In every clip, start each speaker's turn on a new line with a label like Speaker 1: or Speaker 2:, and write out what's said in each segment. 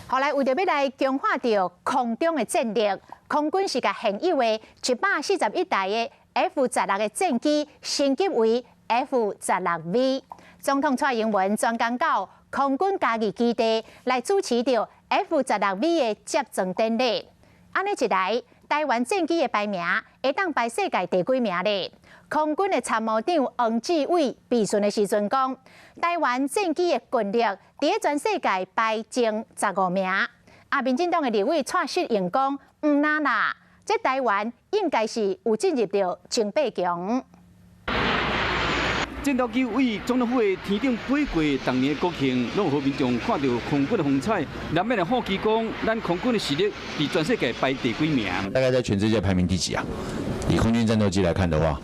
Speaker 1: 後來為著欲來強化著空中的戰力，空軍是共現有的141台的 F 十六的戰機升級為 F 十六 V。總統蔡英文專工到空軍嘉義基地來主持著 F 十六 V 的接裝典禮。按呢一來，台灣戰機的排名會當排世界第幾名咧？空軍的參謀長黃志偉備詢的時陣講，台灣戰機的軍力佇咧全世界排前15名。啊，民進黨的立委蔡適應講，毋若啦，這台灣應該是有進入著前八強。
Speaker 2: 戰鬥機對總統府的天頂飛過，逐年國慶，攏有予民眾看著空軍的風采，難免會好奇講，咱空軍的實力佇全世界排第幾名？
Speaker 3: 大概在全世界排名第幾啊？以空軍戰鬥機來看的話。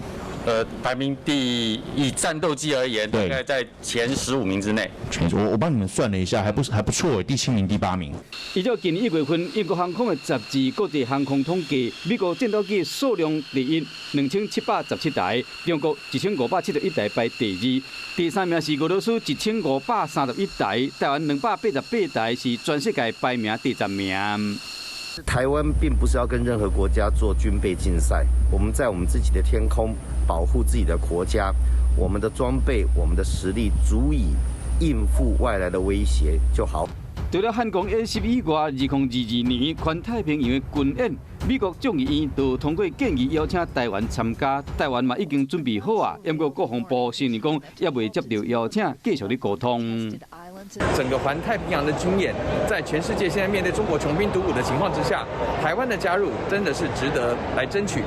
Speaker 4: 排名，以戰鬥機而言，大概在前15名之內。
Speaker 3: 全，我幫你們算了一下，還不是還不錯，第七名、第八名。
Speaker 2: 依照近年1月份英國航空的雜誌國際航空統計，美國戰鬥機的數量第一，2717台；中國1571台排第二，第三名是俄羅斯1531台，台灣288台是全世界排名第10名。
Speaker 5: 台灣並不是要跟任何國家做軍備競賽，我們在我們自己的天空保護自己的國家，我們的裝備、我們的實力足以應付外來的威脅就好。
Speaker 2: 除了漢光演習以外，2022年環太平洋的軍演，美國眾議院就通過建議邀請台灣參加，台灣嘛已經準備好啊。毋過國防部承認講，猶未接著邀請，繼續咧溝通。
Speaker 6: 整個環太平洋的軍演，在全世界現在面對中國窮兵黷武的情況之下，台灣的加入真的是值得來爭取。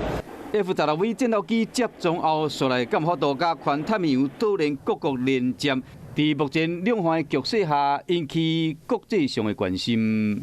Speaker 2: F 十六 V 戰鬥機接裝後，紲來敢有法度佮環太平洋島鏈各國連接，佇目前兩岸的局勢下，引起國際上的關心。